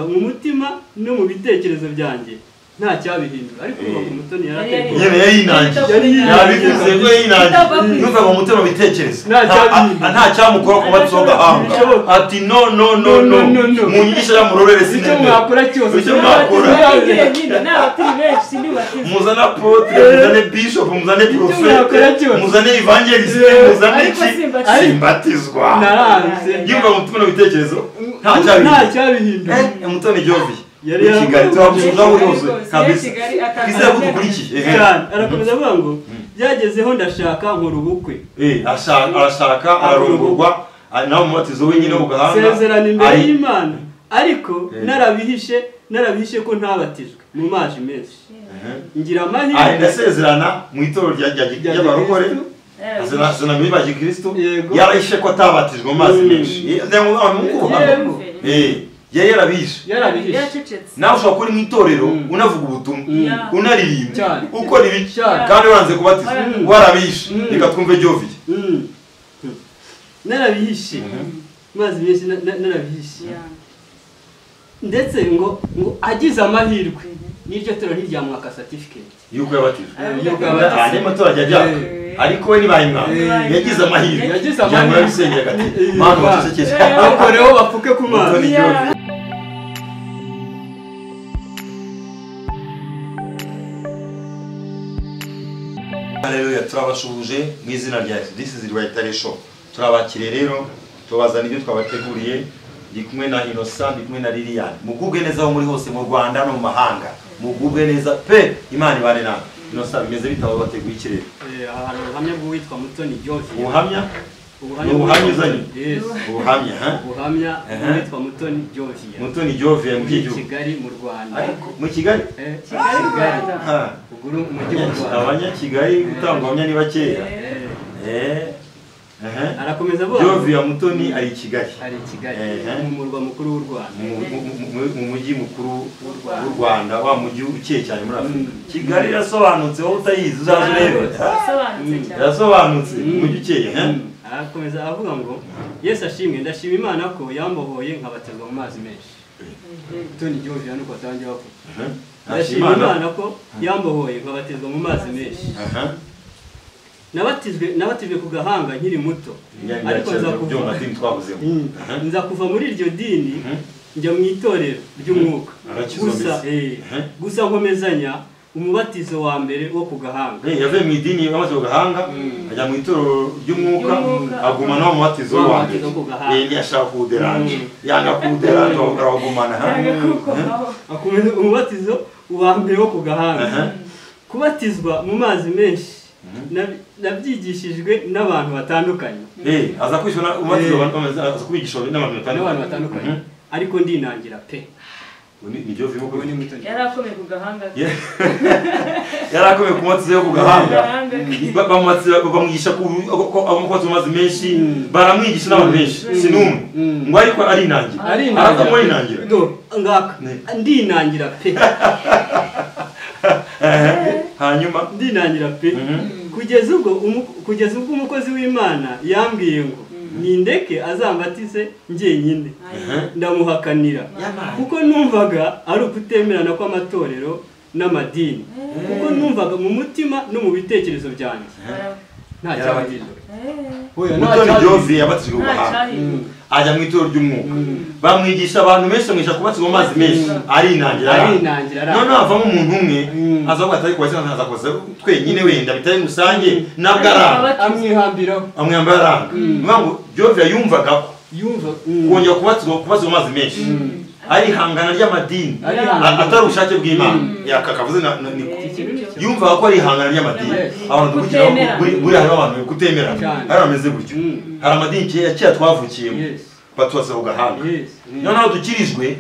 Mu mutima no mu bitekerezo byanjye nta cyabihindura, ariko ubu Mutoni yarateguye. Nyene yayinangiye, yabivuze ko yayinangiye. Yumva mu mutima bitekerezo nta cyamukora ku mubatizo w'agahanga. Ati no no no no, munyigisha ya murorere sineme. Icyo mwakora cyose, icyo mwakora muzana apotre, muzane bishop, muzane prophet, muzane evangelist, muzane iki, simbatizwa. Naranze. Yumva mu mutima bitekerezo nta cyabihindura. Mutoni Jovi yari Kigali twabuza buri hose kabisa. Kizera kudukurikiye cyane. Arakomeza avuga ngo byagezeho ndashaka nkora ubukwe. Arashaka ararongorwa nawe umubatizo wenyine ku gahanga. Sezerana imbere y'Imana, ariko narabihishe ko ntabatijwe mu mazi menshi. Ngira amahirwe ndasezerana mu itorero ry'abarokore, azana muri ba Kristo, yarahishe ko atabatijwe mu mazi menshi. Yari yarabihishe. Nawe ushobora kuba uri mu itorero unavuga ubutumwa, unaririmba, ukora ibiki, kandi waranze kubatizwa, warabihishe. Reka twumve Jovi. Narabihishe mazi menshi, narabihishe. Ndetse ngo agize amahirwe n'iryo torero ntiryamwaka certificate yuko yabatijwe. Andi matora ajya ajyaka, ariko we ntibayimwaka. Yagize amahirwe, yamura bisengera ati Mana wacecekeshe, bakoreho bapfuke ku mazi. Haleluya, turabashuhuje mu izina rya Yesu. This is Rwayitare Show. Turabakire rero, tubazana ibyo twabateguriye. Ndi kumwe na Innocent, ndi kumwe na Lilian. Mugubwe neza aho muri hose mu Rwanda no mu mahanga. Mugubwe neza pe, Imana ibane namwe. Innocent, bimeze bitabo bateguye iki rero? Hari ubuhamya bw'uwitwa Mutoni Jovi. Ubuhamya? Ubuhamya uzanye? Yes. Ubuhamya, ha? Ubuhamya bw'uwitwa Mutoni Jovi. Mutoni Jovi mu gihugu Kigali mu Rwanda. Ariko mu Kigali? Kigali Rwanda. Uguru umujyi w'u Rwanda. Abanyakigali gutanga ubuhamya ni bakeya. Arakomeza avuga Jovi ya Mutoni ari i Kigali. Ari i Kigali mu murwa mukuru w'u Rwanda. Mu mujyi mukuru w'u Rwanda, wa mujyi ukeye cyane muri Afurika. Kigali irasobanutse, wowe utayizi uzaze urebe. Irasobanutse, umujyi ukeye. Arakomeza avuga ngo Yesu ashimwe, ndashima Imana ko yambohoye nkabatizwa mu mazi menshi. Mutoni Jovi hano ko atangiye bavuga. Ndashima Imana ko yambohoye nkabatizwa mu mazi menshi. Nabatijwe ku gahanga nkiri muto, ariko nza kuva muri iryo dini njya mu itorero ry'umwuka. Gusa nkomezanya umubatizo wa mbere wo ku gahanga. Yavuye mu idini y'amazi ku gahanga ajya mu itorero ry'umwuka, agumana wa mubatizo wa mbere. Ntiyashaka kuwuderanje, yanga kuwuderanje arawugumana. Akomeza umubatizo wa mbere wo ku gahanga. Kubatizwa mu mazi menshi nabyigishijwe n'abantu batandukanye. Aza kwishona umubatizo aza kubigishwa n'abantu batandukanye, ariko ndinangira pe. Ni Jovi muko yarakomeye ku gahanga. Yarakomeye ku mubatizo yo ku gahanga. Bamwigisha ko amubatizo mu mazi menshi, baramwigisha n'abantu benshi, sinumwe ngo ariko arinangira. Aravuga arinangira. Ngaka ndinangira pe. Hanyuma ndinangira pe. Kugeza ubwo umukozi w'Imana yambwiye ngo nindeke azambatize njyenyine, ndamuhakanira kuko numvaga ari ukutemerana kw'amatorero n'amadini, kuko numvaga mu mutima no mu bitekerezo byanjye nta cyabahindura. Mutoni Jovi yabatijwe ku gahanga, ajya mu itorero ry'umwuka, bamwigisha abantu benshi, bamwigisha kubatizwa mu mazi menshi, arinangira. Noneho havamo umuntu umwe aza avuga ati ariko aza kuza twenyine wenda bitari rusange, nabwo aranga, amwihambiraho, amwihambira aranga. Niyo ngo Jovi yumvaga ko kongera kubatizwa mu mazi menshi ari ihangana ry'amadini, atari ubushake bw'Imana. Yakavuze yumvaga ko ari ihangana ry'amadini. Abantu dukira buri hari abantu kutemerana, hari bameze gutyo. Hari amadini kera twavukiyemo batubatse ku gahanga, noneho dukirijwe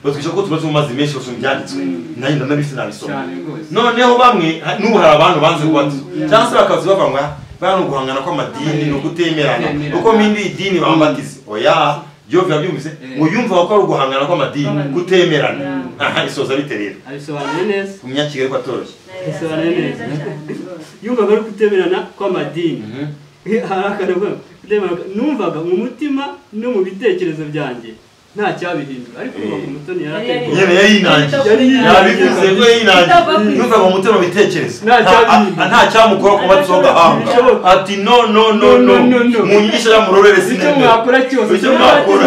batwisha ko tubatse mu mazi menshi basoma ibyanditswe, nanjye ndanabifite nabisoma. Noneho bamwe n'ubu hari abantu banze kubatizwa, cyangwa se bakaza bavuga ngo bano guhangana kw'amadini no kutemerana, kuko mindi idini bambatize. Oya, Jovi yabyumvise ngo yumva ko ari uguhangana kw'amadini kutemerana. Aha isoza bite rero? Abisobanuye neza. Umunyakigali ko atoroshye. Abisobanuye neza. Yumvaga ari kutemerana kw'amadini. Numvaga mu mutima no mu bitekerezo byanjye nta cyabihindura ariko ubu Mutoni yarateguye nyene yayinangiye yabivuze ko yayinangiye yumva ngo Mutoni bitekereza nta cyamukora ku mubatizo w'agahanga ati no no no no munyigisha yamurorere sineme icyo mwakora cyose icyo mwakora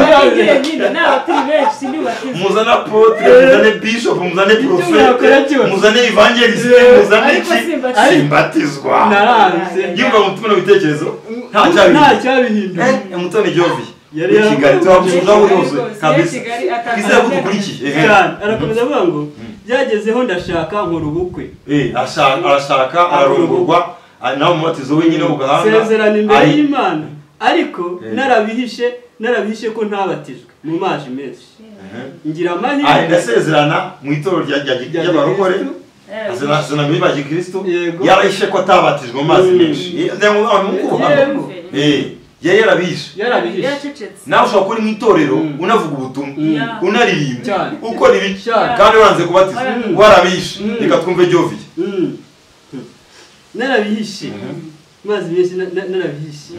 muzana apotre muzane bishop muzane prophet muzane evangelist muzane iki simbatizwa naranze yumva Mutoni bitekerezo nta cyabihindura Mutoni Jovi yari Kigali twabuza hose kabisa kizera kudukurikiye cyane arakomeza avuga ngo byagezeho ndashaka nkora ubukwe arashaka ararongorwa nawe umubatizo wenyine ugahanga sezerana imbere y'Imana ariko narabihishe ko ntabatijwe mu mazi menshi ngira amahirwe ndasezerana mu itorero ry'abarokore asezerana muri ba Gikristo yarahishe ko atabatijwe mu mazi menshi yari yarabihishe nawe ushobora kuba uri mu itorero unavuga ubutumwa unaririmba ukora ibiki kandi waranze kubatizwa warabihishe reka twumve Jovi narabihishe mazi menshi narabihishe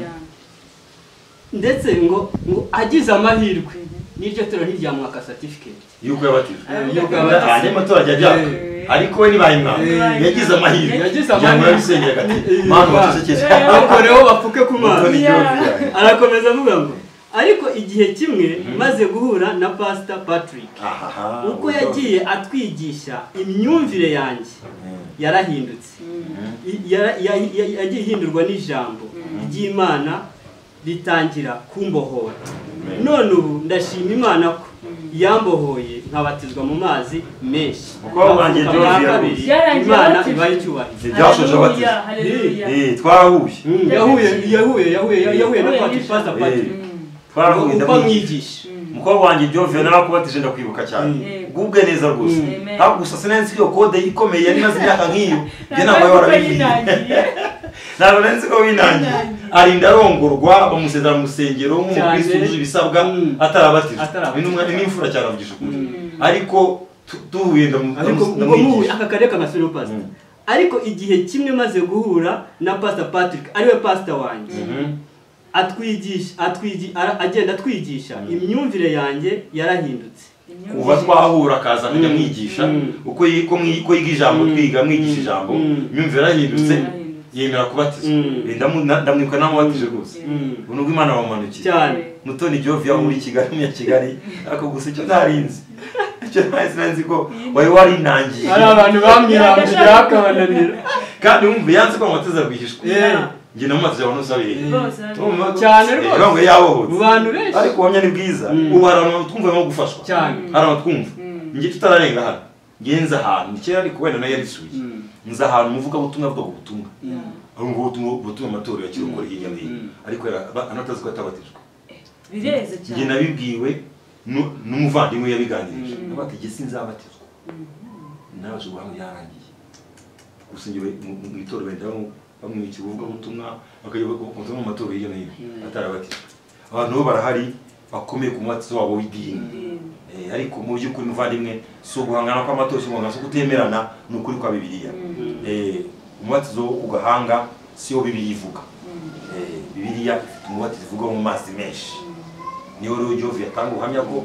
ndetse ngo agize amahirwe n'iryo torero ntiryamwaka certificate yuko yabatijwe andi matora ajya ajyaka ariko we nibayimwaka yagize amahirwe yabisengera ati mana wacecekeshe bakoreho bapfuke ku mazi arakomeza avuga ngo ariko igihe kimwe maze guhura na Pastor Patrick uko yagiye atwigisha imyumvire yanjye yarahindutse yagiye ihindurwa n'ijambo ry'Imana ritangira kumbohora none ubu ndashima Imana ko yambohoye nkabatizwa mu mazi menshi Imana ibaye icyubahiro byashoje abatizwa twarahuye yahuye na Pastor Patrick twarahuye ndamwigisha umukobwa wanjye Jovi narakubatije ndakwibuka cyane gubwe neza rwose ntabwo gusa sinenzi iyo kode ikomeye yari imaze imyaka nk'iyo njye ntabwo warabihiye ntabwo nzi ko winangiye arinda arongorwa bamusezera mu rusengero nk'umukristo wujuje ibisabwa atarabatijwe ni imfura cyane avugisha ukuri ariko duhuye ndamwigisha aka karere kagasubira pastor ariko igihe kimwe maze guhura na Pastor Patrick ariwe pastor wanjye atwigisha agenda atwigisha imyumvire yanjye yarahindutse kuva twahura akaza akajya mwigisha uko yiga ijambo twiga mwigisha ijambo imyumvire yarahindutse yemera kubatizwa ndamwibuka namubatije rwose ubu nubwo Imana bamumanukiye cyane Mutoni Jovi aho muri Kigali mu Kigali ariko gusa icyo ntarinzi icyo ntarinzi ko wari warinangiye ari abantu bamwirambira akabananira kandi wumva yanze ko amubatiza rwihishwa njye namubatije abantu bose babiri cyane rwose ngo yabohotse mu bantu benshi ariko ubuhamya ni bwiza ubu hari abantu twumva barimo gufashwa cyane hari abantu twumva njye tutararenga hano ngenze ahantu kera ariko wenda nayo yarisuye nza ahantu umuvugabutumwa avuga ubutumwa ari ubutumwa amatorero ya kirokore hirya no hino ariko anatazi ko atabatijwe bireze cyane njye nabibwiwe n'umuvandimwe yabiganirije nawe ati jye sinzabatizwa naje ubuhamya byarangiye gusa njye mu itorero wenda bamwikira ubuvugabutumwa bakajya mu matorero hirya no hino atarabatijwe abantu bo barahari bakomeye ku mubatizo wabo w'idini ariko mu by'ukuri muvandimwe si uguhangana kw'amatorero si uguhangana si ukutemerana ni ukuri kwa Bibiliya umubatizo wo ku gahanga si wo Bibiliya ivuga Bibiliya ifite umubatizo ivuga mu mazi menshi niyo rero Jovi yatanga ubuhamya ko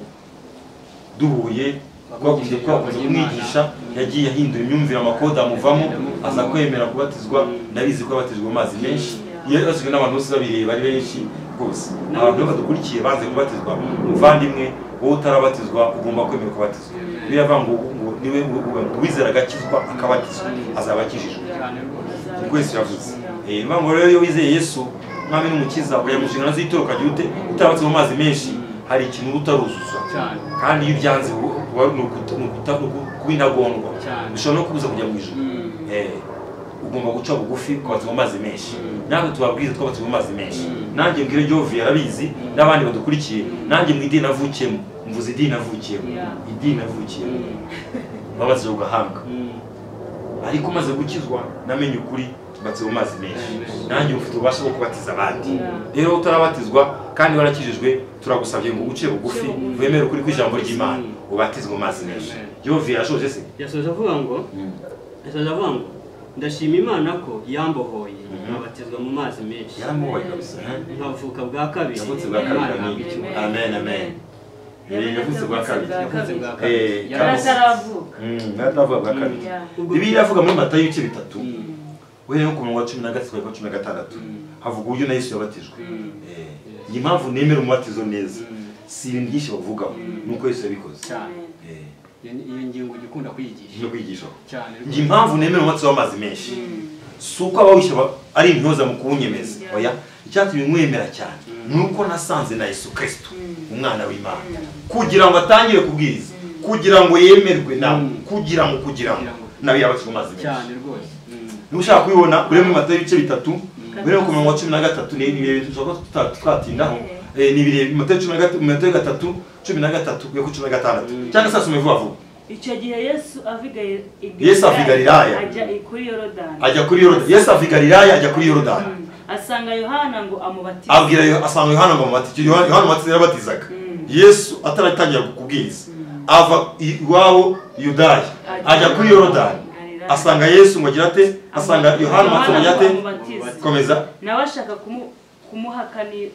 duhuye twakunze kumwigisha yagiye ahindura imyumvire amakode amuvamo aza kwemera kubatizwa ndabizi ko yabatijwe mu mazi menshi yabatijwe n'abantu bose babireba ari benshi rwose abantu badukurikiye banze kubatizwa muvandimwe wowe utarabatizwa ugomba kwemera kubatizwa biravuga ngo niwe uwizera agakizwa akabatizwa azaba akijijwe niko Yesu yavuze ngo rero iyo wizeye Yesu mwami n'umukiza ukajya mu nshingano z'itorero ukagira ute utabatse mu mazi menshi hari ikintu uba utaruzuza kandi iyo ubyanze kuba intagondwa bishobora no kubuza kujya mu ijuru ugomba guca bugufi ukabatizwa mu mazi menshi natwe tubabwiza twabatizwa mu mazi menshi nanjye mbwire Jovi yarabizi n'abandi badukurikiye nanjye mu idini navukiyemo mvuze idini navukiyemo idini navukiyemo babatizwa ku gahanga ariko maze gukizwa namenye ukuri batizwa mu mazi menshi nanjye ufite ububasha bwo kubatiza abandi rero utarabatizwa kandi warakijijwe turagusabye ngo uce bugufi wemere ukuri kw'ijambo ry'Imana ubatizwe mu mazi menshi Jovi yarashoje se yasoje avuga ngo ndashima Imana ko yambohoye nkabatizwa mu mazi menshi yaramubohoye kabisa nkavuka bwa kabiri yavutse bwa kabiri amen amen Yavutse bwa kabiri. Yarataravuka. Yarataravuka bwa kabiri. Bibiliya iravuga muri Matayo ibice 3 uhereye ku murongo wa 13 kugera ku 16 havuga uburyo na Yesu yabatijwe. Iyi mpamvu nemera umubatizo neza si ibintu byinshi bavugaho nuko Yesu yabikoze. Iyo ngingo ugikunda kwiyigisha. No kwiyigisha. Cyane. Iyi mpamvu nemera umubatizo w'amazi menshi si uko abawisha ari intyoza mu kuwunyemeza. Oya, icyatumye mwemera cyane nuko nasanze na Yesu Kristo umwana w'Imana kugira ngo atangire kubwiriza, kugira ngo yemerwe nawe, kugira ngo nawe yabatijwe amazi menshi. Cyane rwose. Niba ushaka kubibona uri muri Matayo ibice 3 uhereye ku murongo wa 13 ni ibihe dushobora twatindaho. Ni ibihe Matayo 13 Matayo 3 13 kugera ku 16 cyangwa se asome vuba vuba. Icyo gihe Yesu ava i Galilaya ajya kuri Yorodani. Ajya kuri Yorodani. Yesu ava i Galilaya ajya kuri Yorodani. Asanga Yohana ngo amubatize. Abwira asanga Yohana ngo amubatize. Yohana umubatiza yarabatizaga. Yesu ataratangira kubwiriza ava iwabo Yudaya ajya kuri Yorodani asanga Yesu ngo agira ate? Asanga Yohana umubatiza ngo agira ate? Komeza. Nawe ashaka kumuhakanira.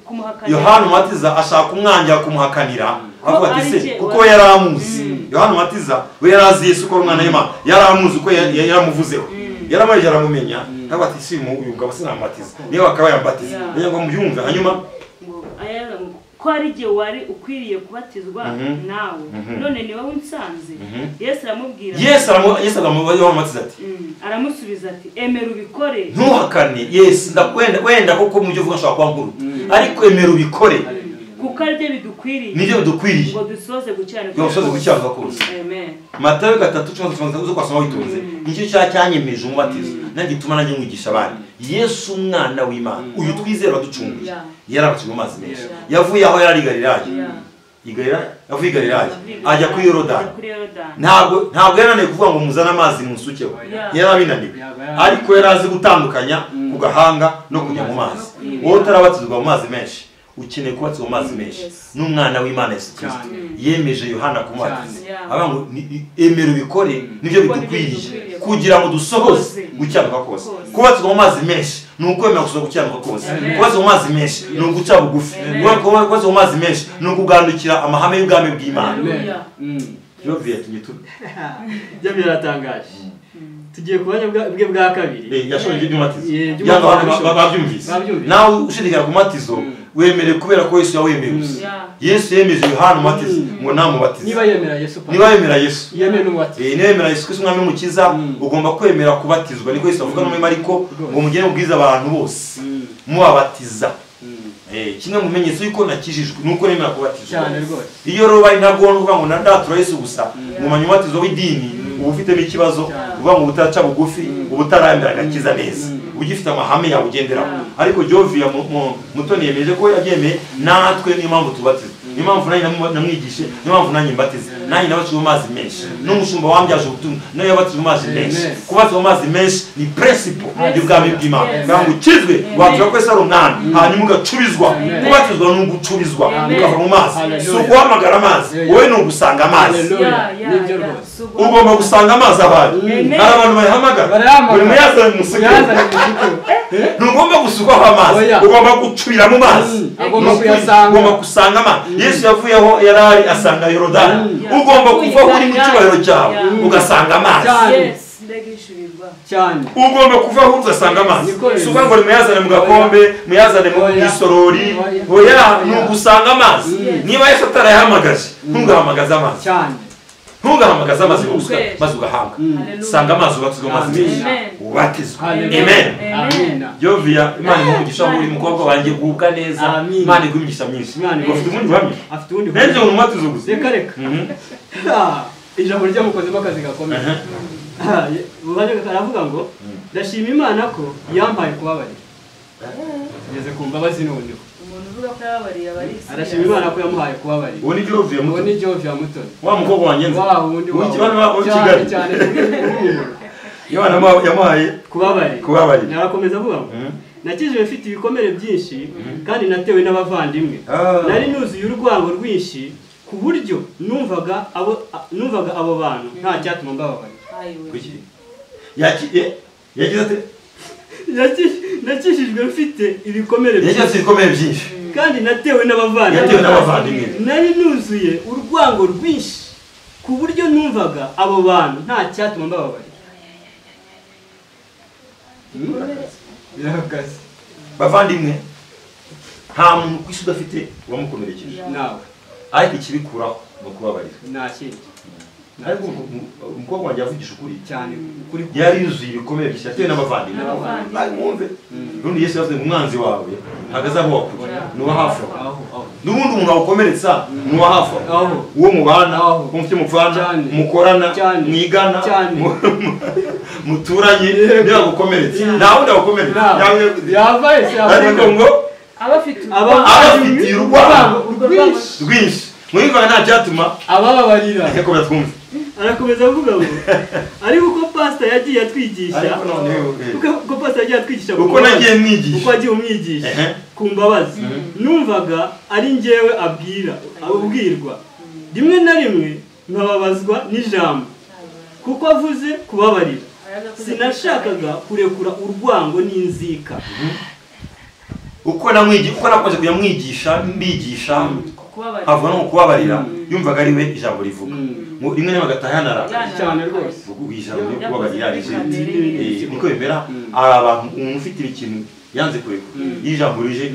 Yohana umubatiza ashaka kumwangira kumuhakanira avuga ati se kuko yaramuzi. Yohana umubatiza we yarazi Yesu ko ari umwana w'Imana, yaramuzi uko yaramuvuzeho, yaramarije aramumenya, avuga ati si uyu mugabo sinamubatiza niyo akaba yambatiza niyo ngo mubyumve. Hanyuma ko ari jye wari ukwiriye kubatizwa nawe none ni wowe unsanze. Yesu aramubwira. Yesu aramubatiza ati aramusubiza ati emera ubikore ntuhakane. Yesu ndakwenda wenda koko mu byo uvuga nshobora kuba nkuru ariko emera ubikore kuko ari byo bidukwiriye, nibyo bidukwiriye ngo dusoze gukiranuka kose. Amen. Matayo 3:13 uzo kwasoma witonze. Nicyo cyanyemeje umubatizo nanjye gituma nanjye mwigisha abandi. Yesu umwana w'Imana uyu twizera waducunguye yarabatijwe amazi menshi. Yavuye aho yari i Galilaya. Yavuye i Galilaya ajya kuri Yorodani. Ntabwo yarananiwe kuvuga ngo muzane amazi munsukeho. Yarabinaniwe. Ariko yarazi gutandukanya ku gahanga no kujya mu mazi. Wowe utarabatizwa mu mazi menshi ukeneye kubatizwa mu mazi menshi n'umwana w'Imana Yesu Kristo yemeje Yohana kumubatiza. Avuga ngo emera ubikore nibyo bidukwiriye kugira ngo dusohoze gukiranuka kose. Kubatizwa mu mazi menshi ni ukwemera gusohoza gukiranuka kose. Kubatizwa mu mazi menshi ni uguca bugufi. Kubatizwa mu mazi menshi ni ukugandukira amahame y'ubwami bw'Imana. Ibyo biratangaje. Tugiye ku buhamya bwe bwa kabiri. Yashoje iby'umubatizo. Babyumvise. Nawe ushidikanya ku mubatizo wemere kubera ko Yesu yawemeye gusa. Yesu yemeje Yohana umubatiza ngo namubatize. Niba yemera Yesu. Niba yemera Yesu. Yemere n'umubatizo. Niba yemera Yesu Kristo umwami w'umukiza ugomba kwemera kubatizwa. Niko Yesu avuga no muri Mariko ngo mugende mubwize abantu bose mubabatiza. Kimwe mu bimenyetso yuko nakijijwe nuko nemera kubatizwa. Cyane rwose. Iyo rero bari ntabwo uvuga ngo ndatura Yesu gusa mu manyumatizo w'idini uba ufitemo ikibazo, uvuga ngo ubutaca bugufi, ubutarambira agakiza neza, ugifite amahame yawe ugenderaho. Ariko Jovia Mutoni yemeje ko yabyemeye, natwe niyo mpamvu tubatiza, niyo mpamvu nanjye namwigishe, niyo mpamvu nanjye mbatiza, nanjye nabatijwe mu mazi menshi, n'umushumba wambyaje ubutumwa nawe yabatijwe mu mazi menshi. Kubatizwa mu mazi menshi ni principle y'ubwami bw'Imana. Kugira ngo ukizwe watura ko Yesu ari umwami, hanyuma ugacubizwa. Kubatizwa ni ugucubizwa ukava mu mazi, si uguhamagara amazi, wowe ni ugusanga amazi. Ugomba gusanga amazi ahari. Hari abantu bayahamagara buri muyazane musuke. Ntugomba gusukwaho amazi, ugomba gucubira mu mazi, ugomba gusanga amazi. Yesu yavuye aho yari ari asanga Yorodani. Ugomba kuva aho uri mu cyubahiro cyawe ugasanga amazi. Ugomba kuva aho ugasanga amazi. Si ukuvuga ngo muyazane mu gakombe, muyazane mu isorori. Oya, ni ugusanga amazi. Niba Yesu atarayahamagaje ntugahamagaze amazi. Ntugahamagaze amazi maze ugahanga. Sanga amazi ubatizwe amazi menshi ubatizwe. Amen. Jovia, Imana iguhe umugisha uri mukobwa wanjye, gubwa neza. Imana iguhe imigisha myinshi. Ufite ubundi buhamya? Afite ubundi buhamya. Nje umubatizo gusa. Reka reka. Ijambo ryamukozemo akazi gakomeye. Aravuga ngo ndashima Imana ko yampaye kubabarira. Tugeze ku mbabazi noneho. Umuntu uvuga ko yababariye abari isi. Arashima Imana ko yamuhaye kubabarira. Uwo ni Jovia Mutoni. Uwo ni Jovia Mutoni. Wa mukobwa wanjye nzi. Wa wundi wa Kigali. Cyane. Yohana yamuhaye kubabarira. Kubabarira. Narakomeza avuga ngo nakijijwe mfite ibikomere byinshi kandi natewe n'abavandimwe. Nari nuzuye urwango rwinshi ku buryo numvaga abo bantu nta cyatuma mbababarira. Kuki? Yagize ate? Nakijijwe mfite ibikomere byinshi. Yagize ibikomere byinshi. Kandi natewe n'abavandimwe. Nari nuzuye urwango rwinshi ku buryo numvaga abo bantu nta cyatuma mbababarira. Birakaze. Bavandimwe, nta muntu ku isi udafite uwamukomerekeje. Nawe. Ariko ikibikuraho ni ukubabarira. Nta kindi. Ariko umukobwa wanjye yavugisha ukuri cyane, ukuri yari yuzuye ibikomere byinshi yatewe n'abavandimwe. Mwumve n'undi Yesu yavuze ngo umwanzi wawe ntabwo azaba uwa kure, ni uwa hafi aho. N'ubundi umuntu wagukomeretsa ni uwa hafi aho, uwo mubana, uwo mufite mupfana, mukorana, mwigana, muturanye, niba agukomeretsa nta wundi agukomeretsa ariko ngo abafitiye urwango rwinshi mwumvaga nta cyatuma abababarira. Reka twumve. Arakomeza avuga ngo ariko uko pastor yagiye atwigisha, uko pastor yagiye atwigisha, uko nagiye mwigisha, uko agiye umwigisha ku mbabazi, numvaga ari njyewe abwira abubwirwa. Rimwe na rimwe nkababazwa n'ijambo kuko avuze kubabarira. Sinashakaga kurekura urwango n'inzika. Uko namwigisha, uko nakoze kujya mwigisha, mbigisha avuga no kubabarira, yumvaga ari we ijambo rivuga. Rimwe na agataha yanarakaye cyane rwose. Vuga ijambo ryo kubabarira rije. Niko bimera, ari abantu umuntu ufite ikintu yanze kurekura. Ijambo rije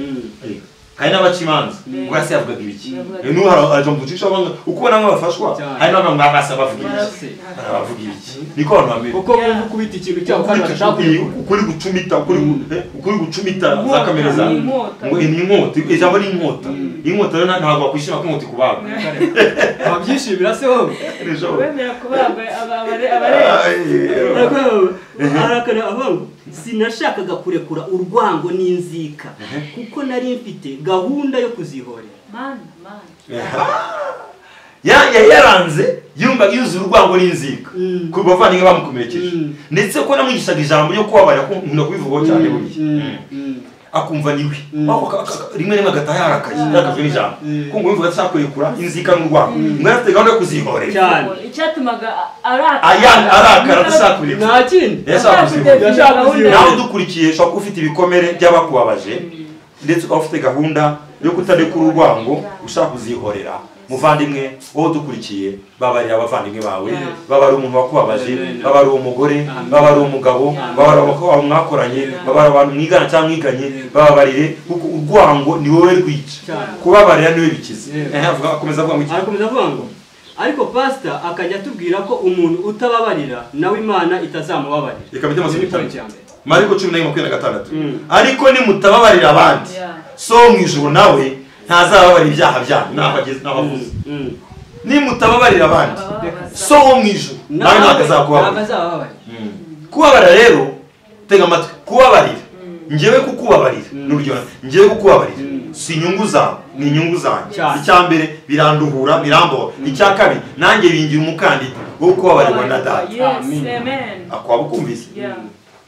kandi n'abacimanza ubwo se yavugaga ibiki. N'ubu hari ijambo ducisha abanga uko ubona nk'abafashwa, hari n'abanga mwabasa bavuga ibiki. Barabavuga ibiki. Niko abantu bamera. Uko bumva ukubita ikintu cyabo kandi bashaka ukuri gucumita, ukuri gucumita za kamere za. Ngo ni inkota, ijambo ni inkota. Inkota rero ntabwo wakwishima ko inkota ikubaga. Ababyishimira se wowe? Wemera kubaga abare. Arakana avuga ngo sinashakaga kurekura urwango n'inzika kuko nari mfite gahunda yo kuzihorera. Man. Yaranze yumva yuzuye urwango n'inzika ku bavandimwe bamukomerekeje, ndetse ko namwigishaga ijambo ryo kubabarira, ko nkunda kubivugaho cyane buriya. Akumva niwe rimwe rimwe agataha yarakaye, yarakajwe n'ijambo ko ngo yumvaga ashaka kurekura inzika n'urwango, ngo yari afite gahunda yo kuzihorera. Icyatumaga arakara adashaka kurekura nta kindi, yashaka kuzihorera. Nawe udukurikiye ushobora kuba ufite ibikomere by'abakubabaje, ndetse ukaba ufite gahunda yo kutarekura urwango ushaka kuzihorera. Muvandimwe wowe udukurikiye, babarira abavandimwe bawe, babarira umuntu wakubabaje, babarira umugore, babarira umugabo, babarira abakobwa mwakoranye, babarira abantu mwigana cyangwa mwiganye, bababarire kuko urwango ni wowe rwica, kubabarira niwe bikiza. Akomeza avuga ngo iki? Arakomeza avuga ngo ariko pastor akajya atubwira ko umuntu utababarira nawe Imana itazamubabarira. Reka mpite amasomo itanu. Mariko 11:26. Ariko nimutababarira abandi, so mu ijuru nawe ntazababarira ibyaha byanyu. Naho ageze naho avuze. Nimutababarira abandi, so wo mu ijuru nawe ntabwo azakubabarira. Kubabarira rero, tega amatwi, kubabarira njyewe kukubabarira n'urugero, njyewe kukubabarira si inyungu zawe, ni inyungu zanjye. Icya mbere biranduhura, biramboha. Icya kabiri nanjye bingira umukandida wo kubabarirwa na data. Akwaba ukumvise.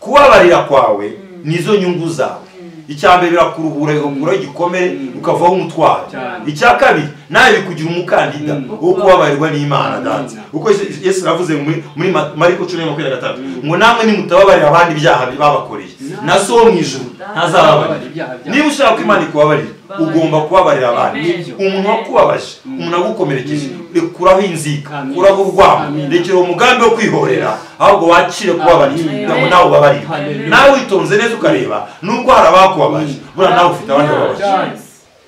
Kubabarira kwawe nizo nyungu zawe. Icya mbere birakuruhura, bikakuraho igikomere, ukavaho umutwaro. Icya kabiri nawe bikugira umukandida wo kubabarirwa n'Imana data. Uko Yesu aravuze muri Mariko 10:26 ngo namwe nimutababarira abandi ibyaha babakoreye, na so wo mu ijuru ntazababarira. Niba ushaka ko Imana ikubabarira, ugomba kubabarira abandi. Umuntu wakubabaje, umuntu agukomerekeje, rekuraho inzika, kuraho urwango, rekera umugambi wo kwihorera, ahubwo wakire kubabarira, ngo nawe ubabarire. Nawe witonze neza ukareba nubwo hari abakubabaje, buriya nawe ufite abandi bababaje.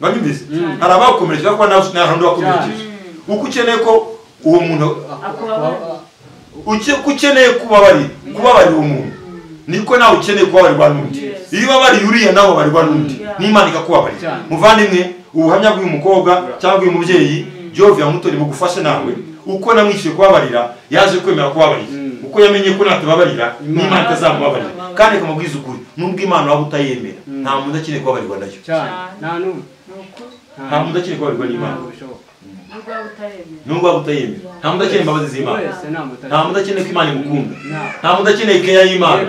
Banyumvise? Hari abakukomerekeje ariko nawe nta wundi wakomerekeje. Uko ukeneye ko uwo muntu ukeneye kubabarira umuntu, niko nawe ukeneye kubabarirwa n'undi. Iyo ubabariye uriya nawe ubabarirwa n'undi, n'Imana ikakubabarira. Muvandimwe, ubuhamya bw'uyu mukobwa cyangwa uyu mubyeyi Jovia Mutoni bugufashe nawe. Uko namwishyuye kubabarira, yaje kwemera kubabarira. Uko yamenye ko natababarira, n'Imana itazamubabarira. Kandi ikamubwiza ukuri, nubwo Imana waba utayemera, nta muntu ukeneye kubabarirwa nayo. Nta muntu ukeneye kubabarirwa n'Imana. Nubwo waba utayemera, nta muntu ukeneye imbabazi z'Imana. Nta muntu ukeneye ko Imana imukunda. Nta muntu ukeneye keya y'Imana.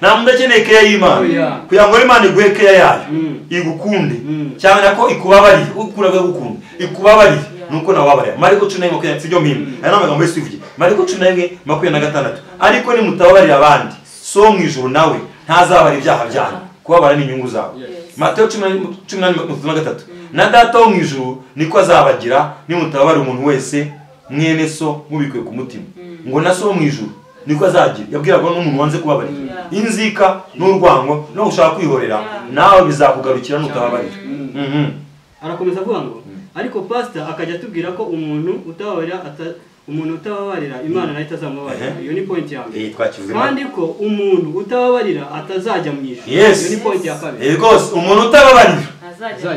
Nta muntu ukeneye keya y'Imana. Kugira ngo Imana iguhe keya yayo, igukunde, cyangwa ko ikubabarire, ukuraga gukunda, ikubabarire nuko nawe wabarira. Mariko 11:20, sibyo mpimba. Aya ni amagambo Yesu yivugiye. Mariko 11:26. Ariko nimutababarira abandi, so mu ijuru nawe ntazababarira ibyaha byanyu. Kubabara ni inyungu zawe. Matayo 18:33 na data wo mu ijuru niko azabagira nimutababarira umuntu wese mwene so mubikuye ku mutima. Ngo na so wo mu ijuru niko azagira. Yabwiraga n'umuntu wanze kubabarira. Inzika n'urwango no gushaka kwihorera nawe bizakugarukira nutababarira. Arakomeza avuga ngo ariko pastor akajya atubwira ko umuntu utababarira Imana nayo itazamubabarira. Iyo ni point ya mbere. Kandi ko umuntu utababarira atazajya mu ijuru. Iyo ni point ya kabiri. Rwose umuntu utababarira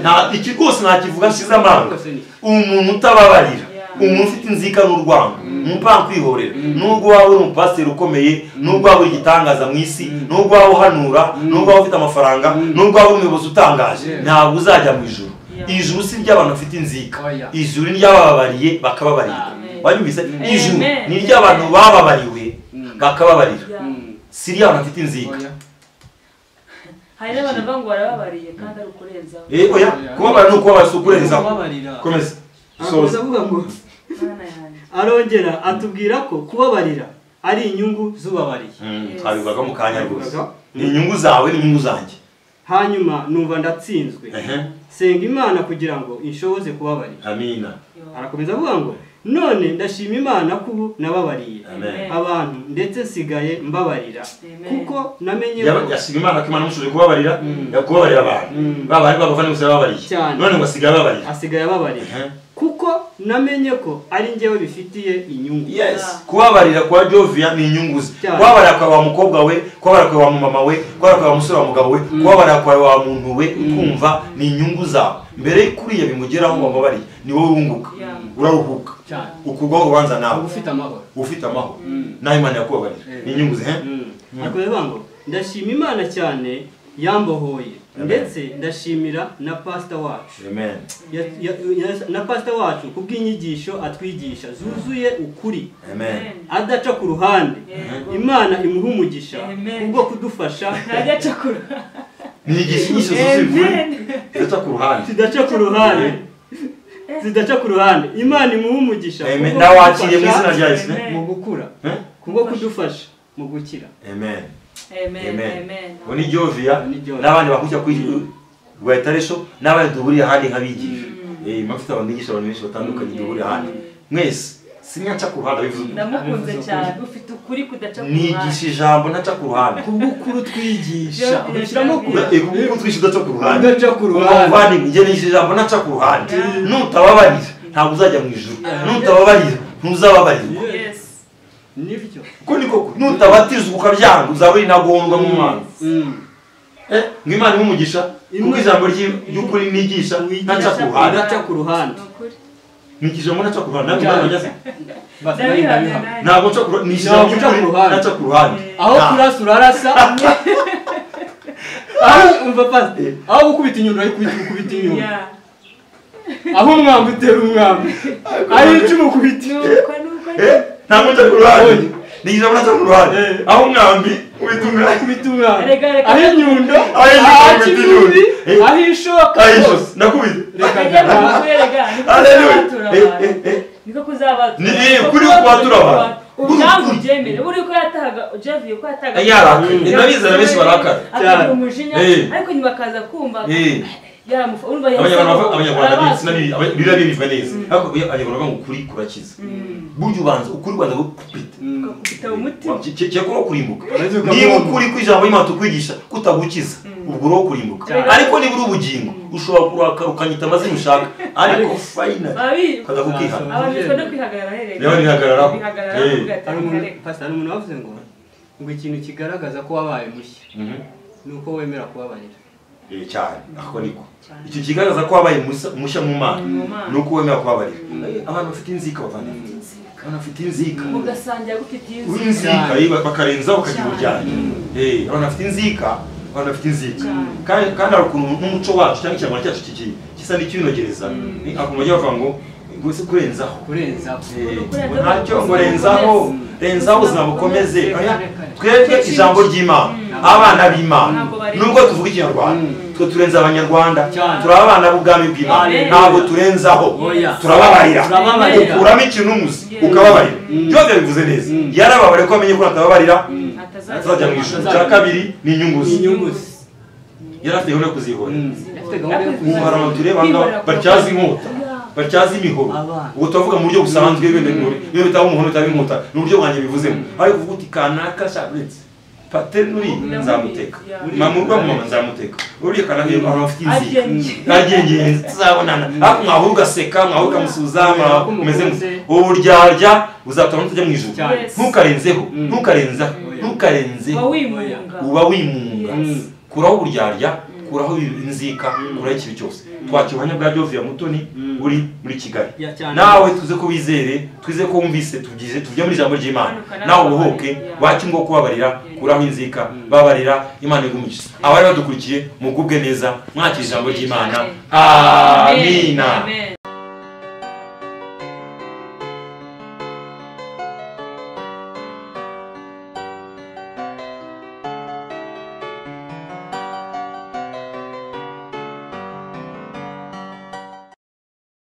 nta iki rwose ntakivuga nshize amanga. Umuntu utababarira, umuntu ufite inzika n'urwango, umupanga kwihorera, nubwo waba uri umupasiteri ukomeye, nubwo waba uri igitangaza mu isi, nubwo waba uhanura, nubwo waba ufite amafaranga, nubwo waba uri umuyobozi utangaje, ntabwo uzajya mu ijuru. Ijuru si ry'abantu bafite inzika, ijuru ni ry'abababariye bakababarira. Wanyumvise? Ijuru ni ry'abantu bababariwe bakababarira, si ry'abantu bafite inzika. Hari n'abantu bavuga ngo barababariye kandi ari ukurenzaho. Oya, kubabara ni ukubabara si ukurenzaho. Komeza. Arakomeza avuga ngo arongera atubwira ko kubabarira ari inyungu z'ubabariye. Twabivugaga mu kanya rwose. Ni inyungu zawe n'inyungu zanjye. Hanyuma numva ndatsinzwe. Senga Imana kugira ngo inshoboze kubabarira. Amina. Arakomeza avuga ngo none ndashima Imana ko ubu nababariye abantu ndetse nsigaye mbabarira kuko namenye ko yashima Imana ko Imana imushoboje kubabarira, yakubabarira abantu babari babavanye gusa babariye, none ngo asigaye ababarira, asigaye ababarira kuko namenye ko ari njyewe bifitiye inyungu. Yes, kubabarira kwa Jovia ni inyungu ze. Kubabarira kwa wa mukobwa we, kubabarira kwa wa mama we, kubabarira kwa wa musore wa mugabo we, kubabarira kwa wa muntu we ukumva ni inyungu zawe. Mbere kuriya bimugeraho ngo mbabariye ni wowe wunguka, uraruhuka, ukugwa urubanza nawe ufite amahoro, ufite amahoro naho Imana yakubabarira ni inyungu ze. Akomeza ngo ndashima Imana cyane yambohoye, ndetse ndashimira na pastor wacu. Amen. Na pastor wacu kubw'inyigisho atwigisha zuzuye ukuri. Amen. Adaca ku ruhande. Imana imuha umugisha kubwo kudufasha. Adaca ku ruhande. Niyigisha inyigisho zuzuye ukuri. Zidaca ku ruhande. Zidaca ku ruhande. Zidaca ku ruhande. Imana imuha umugisha. Amen. Nawakiriye mu izina rya Yesu mu gukura. Kubwo kudufasha mu gukira. Amen. Amen. Amen. Oni Jovia n'abandi bakujya kuri Rwetaresho n'abandi duhuriye ahandi nkabigisha. Mafite abantu bigisha abantu benshi batandukanye duhuriye ahandi. Mwese sinyaca ku ruhande bivuze. Ndamukunze cyane ufite ukuri kudaca ku ruhande. Nigisha ijambo ntaca ku ruhande. Kubukuru twigisha. Ubishyiramo kuri. Kubukuru twigisha udaca ku ruhande. Udaca ku ruhande. Umuvandimwe njye nigisha ijambo ntaca ku ruhande. Nutababarira ntabwo uzajya mu ijuru. Nutababarira ntuzababarirwa. Yes. Nibyo. Ko niko nutabatizwa ukabyanga uzaba uri ntagondwa mu Mana. Ngo Imana imugisha kuko ijambo ry'ukuri nigisha ntaca ku ruhande. Ntaca ku ruhande. Nigisha ngo ntaca ku ruhande. Ntabwo nca ku ruhande. Nigisha ngo ntaca ku ruhande. Aho kurasa urarasa. Aho umva pastor. Aho gukubita inyundo ayikubita inyundo. Aho umwambi utera umwambi. Aho icumu kubita. Ntabwo nca ku ruhande. Nigisha ngo ntaca ku ruhande. Aho umwambi ubita umwambi. Aho inyundo, aho ikibubi, aho ishoka. Nakubita. Haleluya. Niko kuzabatura. Ni kuri kubatura abantu. Ubyangu ubyemere. Buri ko yatahaga Javier ko yatahaga. Yaraka. Ndabizi benshi barakara. Akagira umujinya ariko nyuma akaza kumva. Abanyarwanda biriya bibivuga neza. Ariko abanyarwanda ngo ukuri kurakiza. Burya ubanza ukuri ubanza gukubita. Ukakubita umutima. Cyakora kurimbuka. Niba ukuri kw'ijambo ry'Imana tukwigisha kutagukiza, ubwo uri kurimbuka. Ariko niba uri ubugingo ushobora kurakara ukanyita amazina ushaka. Ariko final ukaza kukihana. Abantu bashobora kwihagarara herega. Rero bihagararaho. Pastor, umuntu wavuze ngo ikintu kigaragaza ko wabaye mushya ni uko wemera kubabarira. Cyane ako niko icyo kigaragaza ko wabaye mushya mu Mana nuko wemera kubabarira. Abantu bafite inzika bavandimwe, abantu bafite inzika ugasangira gufite inzika bakarenza ukagira uburyarya. Abantu bafite inzika, abantu bafite inzika kandi hari ukuntu n'umuco wacu cyangwa ikinyarwanda cyacu gisa n'icyinogereza. Akuntu bajya bavuga ngo ngo kurenzaho kurenzaho ntacyo ngo renzaho renzaho ubuzima bukomeze. Twebwe ijambo ry'Imana, abana b'Imana, nubwo tuvuga ikinyarwanda twe turenza abanyarwanda, turi abana b'ubwami bw'Imana, ntabwo turenzaho, turababarira. Ukuramo ikintu umuzi ukababarira. Byose bivuze neza. Yarababariye ko amenye ko atababarira atazajya mu ijuru. Cya kabiri ni inyungu ze. Yari afite gahunda yo kuzihorera. Ubu hari abantu tureba ngaho batyaza inkota, batyaza imihoro. Ubwo turavuga mu buryo busanzwe, iyo bitaba umuhoro bitaba inkota, ni uburyo bwanjye bivuzemo. Ariko uvuga uti kanaka shaburetse pateri uri nzamuteka, mama urwa mama nzamuteka, uriya kanaka abantu bafite inzika agengeye tuzabonana. Ariko mwahura ugaseka, mwahura ukamusuza, mumeze uburyarya uzatuma mutajya mu ijuru. Ntukarenzeho, ntukarenzaho, ntukarenzeho, uba wimunga. Kuraho uburyarya, kuraho inzika, kuraho ikibi cyose. Twakira ubuhamya bwa Jovia Mutoni uri muri Kigali. Nawe tuze ko wizere, twize ko wumvise, tugize tujye muri ijambo ry'Imana. Nawe ubohoke, wakingo kubabarira, kuraho inzika, babarira, Imana igumigisha. Abari badukurikiye mugubwe neza, mwakira ijambo ry'Imana. Amina.